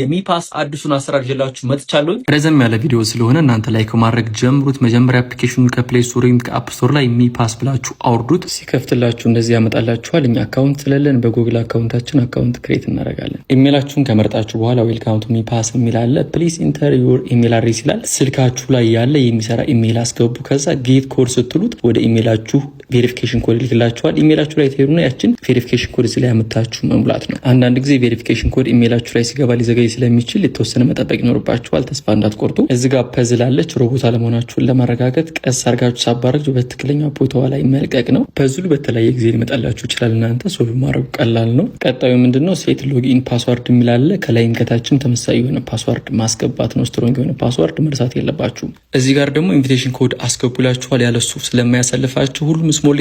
የሚፓስ አዲሱን አሰራር ይዤላችሁ መጥቻለሁ። ረዘም ያለ ቪዲዮ ስለሆነ እናንተ like ማድረግ ጀምሩት። መጀመሪያ application ኑን ከ Play Store ወይም ከ App Store ላይ ሚፓስ ብላችሁ አውርዱት። ሲከፍትላችሁ እንደዚህ ያመጣላችኋል። እኛ account ስለሌለን በ Google account ኣችን account create እናደርጋለን። ኢሜላችሁን ከመረጣችሁ በኋላ "Welcome to ሚፓስ" የሚል አለ። "Please enter your email address" ይላል። ስልካችሁ ላይ ያለ የሚሰራ ኢሜል አስገቡ። ከዛ "Get code" ስትሉት ወደ ኢሜላችሁ verification code ይልክላችኋል። ኢሜላችሁ ላይ ትሄዱና ያችን verification code እዚህ ላይ አምጥታችሁ መሙላት ነው። አንዳንድ ጊዜ verification code ኢሜላችሁ ላይ ሲገባ ሊዘገይ ስለሚችል የተወሰነ መጠበቅ ይኖርባችኋል። ተስፋ እንዳትቆርጡ። እዚ ጋር puzzle አለች። ሮቦት አለመሆናችሁን ለማረጋገጥ ቀስ አርጋችሁ ሳባረግ በትክክለኛ ቦታዋ ላይ መልቀቅ ነው። Puzzle ኡ በተለያየ ጊዜ ሊመጣላችሁ ይችላል። እናንተ solve ማድረጉ ቀላል ነው። ቀጣዩ ምንድነው? "Set login password" የሚል አለ። ከላይም ከታችም ተመሳሳይ የሆነ password ማስገባት ነው። Strong የሆነ password መርሳት የለባችሁም። እዚህ ጋር ደግሞ invitation code አስገቡ ይላችኋል። ያለሱ ስለማያሳልፋችሁ ሁሉም small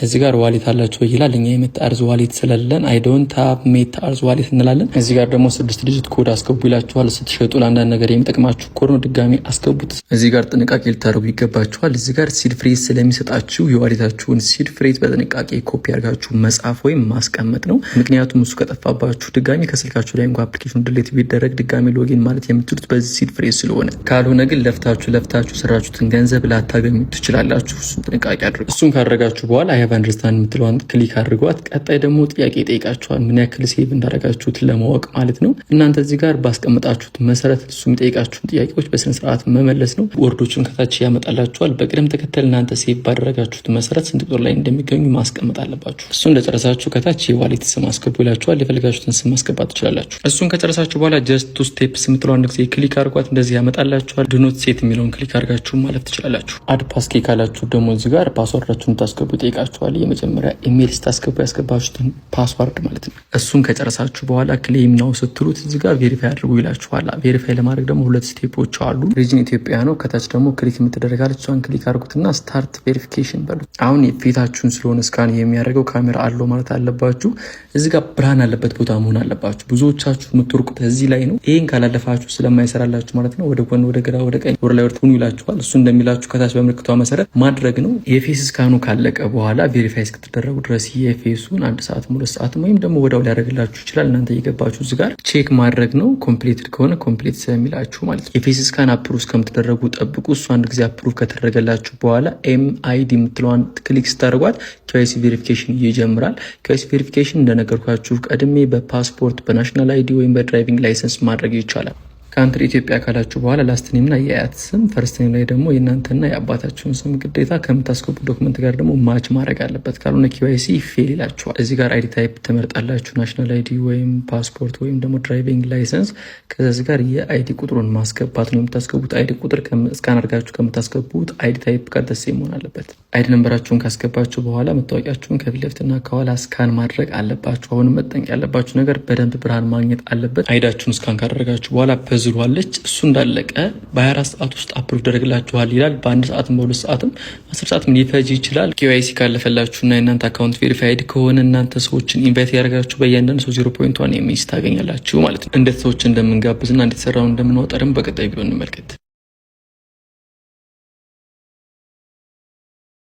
እዚህ ጋር wallet አላችሁ ይላል። እኛ የ Meta Earth wallet ስለሌለን "I don't have Meta Earth wallet" እንላለን። እዚህ ጋር ደግሞ ስድስት digit code አስገቡ ይላችኋል። ስትሸጡ ለአንዳንድ ነገር የሚጠቅማችሁ ኮድ ነው። ድጋሚ አስገቡት። እዚህ ጋር ጥንቃቄ ልታደርጉ ይገባችኋል። እዚህ ጋር seed phrase ስለሚሰጣችሁ የ wallet ኣችሁን seed phrase በጥንቃቄ ኮፒ አድርጋችሁ መጻፍ ወይም ማስቀመጥ ነው። ምክንያቱም እሱ ከጠፋባችሁ ድጋሚ ከስልካችሁ ላይ እንኳ application ኑ delete ቢደረግ ድጋሚ login ማለት የምትችሉት በዚህ seed phrase ስለሆነ፣ ካልሆነ ግን ለፍታችሁ ለፍታችሁ የሰራችሁትን ገንዘብ ላታገኙ ትችላላችሁ። እሱን ጥንቃቄ አድርጉ። እሱን ካደረጋችሁ በኋላ "I have understand" የምትለዋን click አድርጓት። ቀጣይ ደግሞ ጥያቄ ይጠይቃችኋል። ምን ያክል save እንዳደረጋችሁት ለማወቅ ማለት ነው። እናንተ እዚህ ጋር ባስቀመጣችሁት መሰረት እሱ የሚጠይቃችሁን ጥያቄዎች በስነስርዓት መመለስ ነው። Word ኦቹን ከታች ያመጣላችኋል። በቅደም ተከተል እናንተ save ባደረጋችሁት መሰረት ስንት ቁጥር ላይ እንደሚገኙ ማስቀመጥ አለባችሁ። እሱን እንደጨረሳችሁ ከታች የ wallet ስም አስገቡ ይላችኋል። የፈለጋችሁትን ስም ማስገባት ትችላላችሁ። እሱን ከጨረሳችሁ በኋላ "Just two steps" የምትለው አንድ ጊዜ click አድርጓት። እንደዚህ ያመጣላችኋል። "Do not set" የሚለውን click አድርጋችሁ ማለፍ ትችላላችሁ። "Add passkey" ካላችሁ ደግሞ እዚህ ጋር password ኣችሁን ታስገቡ ይጠይቃችኋል። የመጀመሪያ ኢሜል ስታስገቡ ያስገባችሁትን password ማለት ነው። እሱን ከጨረሳችሁ በኋላ "Claim now" ስትሉት እዚህ ጋር verify አድርጉ ይላችኋል። Verify ለማድረግ ደግሞ ሁለት step ኦች አሉ። Region ኢትዮጵያ ነው። ከታች ደግሞ click የምትደረጋለች፣ እሷን click አድርጉትና "Start verification" በሉት። አሁን ፊታችሁን ስለሆነ scan የሚያደርገው ካሜራ አለው ማለት አለባችሁ። እዚህ ጋር ብርሃን ያለበት ቦታ መሆን አለባችሁ። ብዙዎቻችሁ የምትወድቁት እዚህ ላይ ነው። ይህን ካላለፋችሁ ስለማይሰራላችሁ ማለት ነው። ወደ ጎን፣ ወደ ግራ፣ ወደ ቀኝ፣ ወደ ላይ ሁኑ ይላችኋል። እሱ እንደሚላችሁ ከታች በምልክቷ መሰረት ማድረግ ነው። የ face scan ኑ ካለቀ በኋላ verify እስክትደረጉ ድረስ የ face ኡን አንድ ሰዓትም 2 ሰዓትም ወይም ደግሞ ወዲያው ሊያደርግላችሁ ይችላል። እናንተ እየገባችሁ እዚህ ጋር check ማድረግ ነው። Completed ከሆነ complete ስለሚላችሁ ማለት ነው። የ face scan approve እስከምትደረጉ ጠብቁ። እሱ አንድ ጊዜ approve ከተደረገላችሁ በኋላ MID የምትለዋን click ስታደርጓት KYC verification ይጀምራል። KYC verification እንደነገርኳችሁ ቀድሜ በፓስፖርት፣ በ national ID ወይም በ driving license ማድረግ ይቻላል። Country ኢትዮጵያ ካላችሁ በኋላ last name ና የአያት ስም፣ first name ላይ ደግሞ የእናንተና የአባታችሁን ስም ግዴታ ከምታስገቡ document ጋር ደግሞ match ማድረግ አለበት። ካልሆነ KYC fail ይላችኋል። እዚህ ጋር ID type ትመርጣላችሁ፣ national ID ወይም ፓስፖርት ወይም ደግሞ driving license። ከዚ ጋር የ ID ቁጥሩን ማስገባት ነው። የምታስገቡት ID ቁጥር scan አድርጋችሁ ከምታስገቡት ID type ጋር the same መሆን አለበት። ID number ኣችሁን ካስገባችሁ በኋላ መታወቂያችሁን ከፊት ለፊትና ከኋላ scan ማድረግ አለባችሁ። አሁንም መጠንቀቅ ያለባችሁ ነገር በደንብ ብርሃን ማግኘት አለበት። ID ኣችሁን scan ካደረጋችሁ በኋላ puzzle አለች። እሱ እንዳለቀ በ24 ሰዓት ውስጥ approve ይደረግላችኋል ይላል። በአንድ ሰዓትም በ2 ሰዓትም 10 ሰዓትም ሊፈጅ ይችላል። KYC ካለፈላችሁ እና የእናንተ account verified ከሆነ እናንተ ሰዎችን invite ያደርጋችሁ በእያንዳንዱ ሰው 0.1 የሚስ ታገኛላችሁ ማለት ነው። እንዴት ሰዎችን እንደምንጋብዝና እንዴት ሰራውን እንደምናወጣ ደግሞ በቀጣይ ቪዲዮ እንመልከት።